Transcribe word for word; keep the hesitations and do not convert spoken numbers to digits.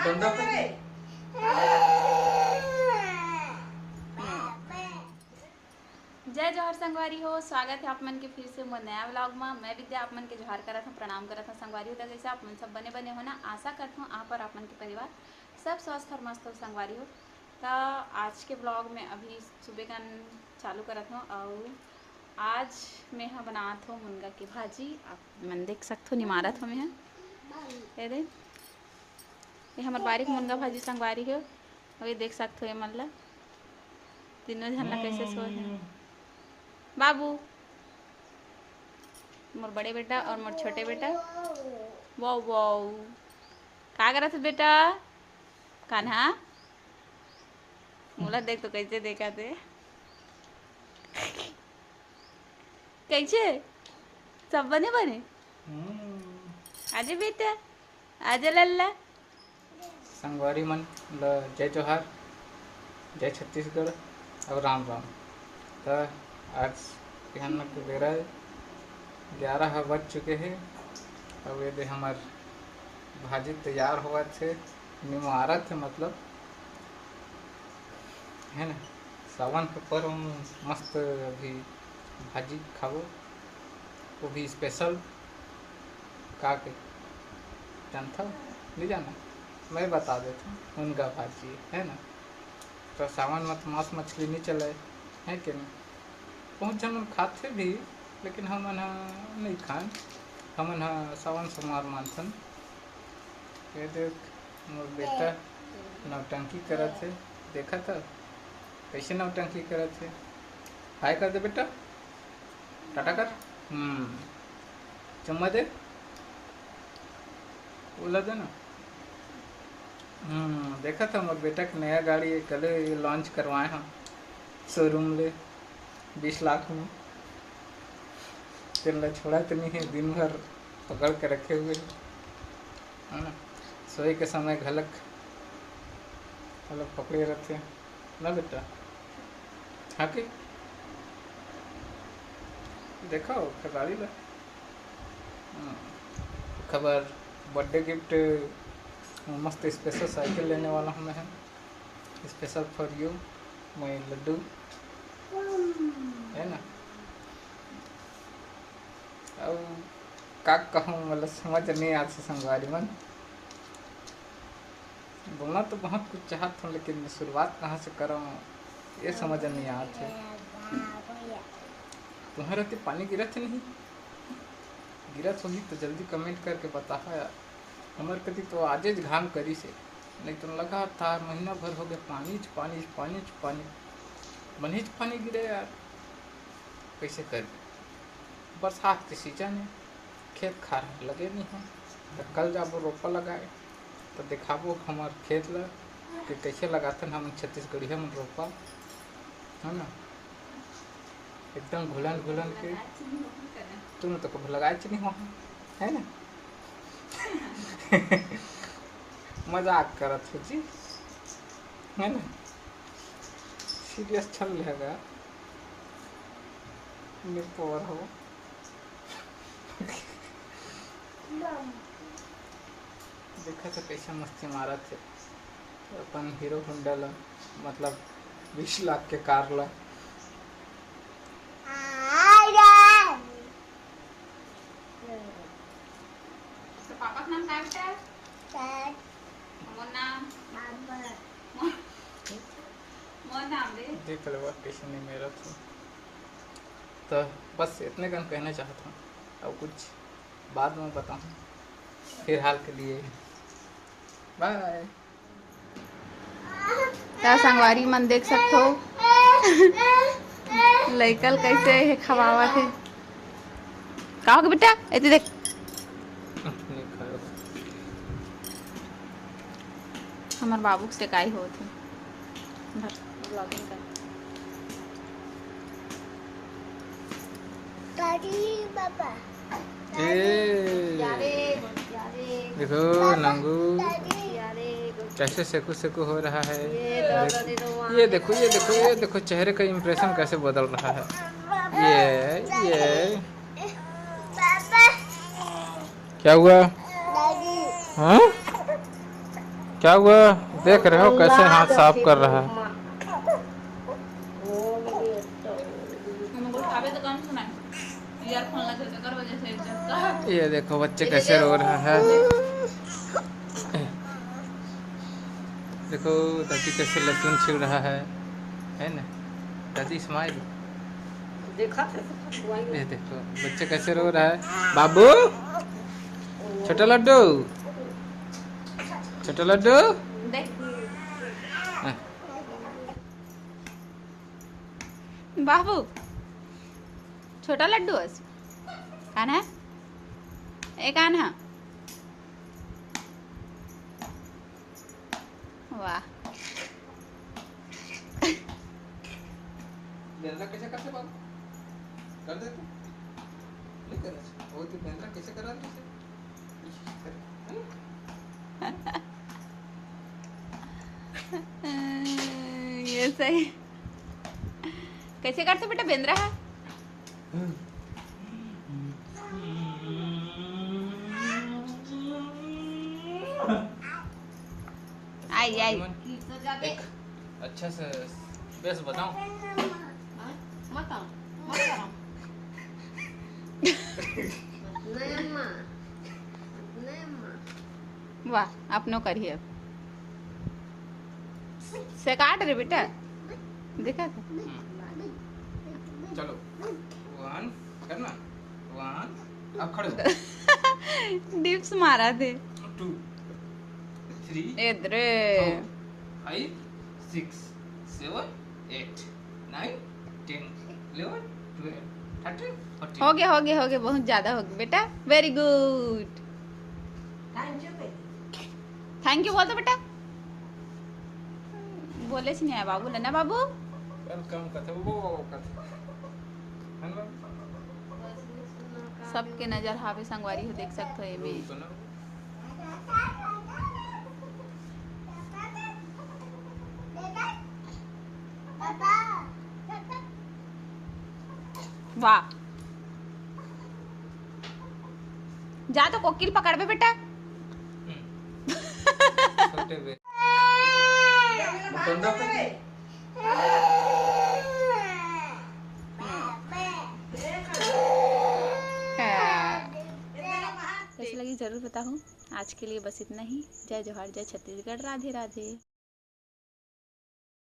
जय जोहार संगवारी हो, स्वागत है आप मन के फिर से मोर नया व्लॉग मा। मैं विद्या आप मन के जोहार करत हूँ, प्रणाम करत हूँ संगवारी हो। त जैसे आप मन सब बने बने हो ना, आशा करत हूँ आप और आप मन के परिवार सब स्वस्थ और मस्त हो संगवारी हो। त आज के व्लॉग में अभी सुबह कन चालू करत हूँ, और आज मैं ह बनात हूँ मुनगा के भाजी। आप मन देख सकत हो, निमारत हूँ मैं ह। ये दे, ये हमर बारी के मुनगा भाजी संगवारी हो। अभी देख सकत हो ये मन ला, तीनों झन ला कैसे सोए हे। बाबू, मोर बड़े बेटा और मोर छोटे बेटा। वाओ, वाओ, का करत हे बेटा? कान्हा, मोला देख तो कैसे देखत हे। कैसे? सब बने बने? हम्म। आजे बेटा, आजा लल्ला। संगवारी मन ल जय जोहार, जय छत्तीसगढ़ और राम राम। त आज बिहान के बेरा ग्यारह ह बज चुके हे। अब ये दे हमर भाजी तैयार होवत हे, निमारत हे मतलब, है ना। सावन के पर्व में मस्त अभी भाजी खाबो, वो भी स्पेशल। का के जानथव? नहीं जाना, मैं बता देता हूँ। मुनगा भाजी है ना, तो सावन में तो मांस मछली नहीं चले, है कि नहीं? बहुत झन मन खाथे भी, लेकिन हमन ह नहीं खान। हमन ह सावन सोमवार मानथन। ये देख, मोर बेटा नौटंकी करत हे, देखत ह कैसे नौटंकी करत हे। हाय कर दे बेटा, टाटा कर। हम्म, चुम्मा दे, ओला दे ना। हम्म, देखत ह मोर बेटा के नया गाड़ी ये कल लॉन्च करवाए ह शोरूम ले बीस लाख में। तेन ला छोड़ा तो नहीं है, दिन भर पकड़ के रखे हुए है, है ना। सोए के समय घलक, घलक पकड़े रहते ना बेटा। हाँ कि देखा हो गाड़ी ला। हम्म, खबर बर्थडे गिफ्ट मस्त स्पेशल साइकिल लेने वाला हूँ मैं, स्पेशल फॉर यू माय लड्डू, है ना। अब का कहूँ, मतलब समझ नहीं आत हे संगवारी मन। बोलना तो बहुत कुछ चाहत हूँ, लेकिन शुरुआत कहाँ से करूँ, ये समझ नहीं आत हे। तुम्हारे तो पानी गिरत हे नहीं? गिरत होही तो जल्दी कमेंट करके बताहा यार। हमर कति तो आजेच घाम करिस हे, नहीं तो लगातार महीना भर हो गया पानीच पानीच पानीच पानी, बनीच पानी गिरे यार। कैसे कर, बरसात के सीजन है, खेत खार लगे नहीं है, तो कल जाबो रोपा लगाए, तो दिखाबो हमर खेत ला कि कैसे लगाथन हमन छत्तीसगढ़िया मन रोपा, है ना। एकदम घुलन घुलन के। तुम तो कभी लगाए नहीं हो, है ना? मजाक करत हो जी, है ना? सीरियस चल रहेगा, मेरे पावर हो। देखा तो कैसे मस्ती मारत हे अपन हीरो होंडा ला, मतलब बीस लाख के कार ला। तो पापा के नाम का बेटा? मोर नाम। मोर नाम रे। देख लेवा कैसे नहीं मेरा था। तो बस इतने कन कहना चाहता हूँ, अब कुछ बाद में बताऊँ। फिलहाल के लिए बाय। त संगवारी मन देख सकथो, लइका ल कैसे हे खवावत हे। का होगे बेटा? एती देख। हमर बाबू के सेकाई होत हे। भर, vlogging कर। दादी, पापा। ए। देखो नंगू, कैसे सेकू सेकू हो रहा है। ये देखो, ये देखो, ये देखो, ये देखो, चेहरे का इंप्रेशन कैसे बदल रहा है। ये, ये। क्या हुआ? हाँ? क्या हुआ? देख रहे हो कैसे हाथ साफ कर रहा है। ये देखो बच्चे कैसे रो रहा है। देखो दादी कैसे लहसुन छील रहा है, है ना? दादी, स्माइल। देखा था, वही। ये देखो बच्चे कैसे रो रहा है। बाबू, छोटा लड्डू, छोटा लड्डू। देख। हाँ। बाबू, छोटा लड्डू अस। कान है? ए कान है? वाह। बेंद्रा कैसे करते बाबू? कर दे तू। नहीं करना चाहिए। वो तू बेंद्रा कैसे करा तू? ये सही। कैसे करते बेटा बेंद्रा है? आई, आई। एक अच्छा से बेस बनाओ। मत आओ, मत आओ। वाह, अपनो करिए अब। से काट रे बेटा, देखा था? हम्म। चलो, वन करना, वन, अब खड़े हो। डिप्स मारा थे। टू, थ्री, इधरे। Four, five, six, seven, eight, nine, ten, eleven, twelve, thirteen, fourteen. हो गया, हो गया, हो गया, बहुत ज्यादा हो गया बेटा। Very good. थैंक यू बोल दो बेटा। बोले से नहीं आया बाबू, लेना बाबू। वेलकम कथे, वो कथे। है ना बाबू? सबके नजर हावे संगवारी हो, देख सकते हो ये भी। सुनो। वाह, जा तो कोकिल पकड़बे बेटा। छोटे बे-, मुकुंदा पे। कैसे लगी जरूर बताओ। आज के लिए बस इतना ही। जय जोहार, जय छत्तीसगढ़, राधे राधे।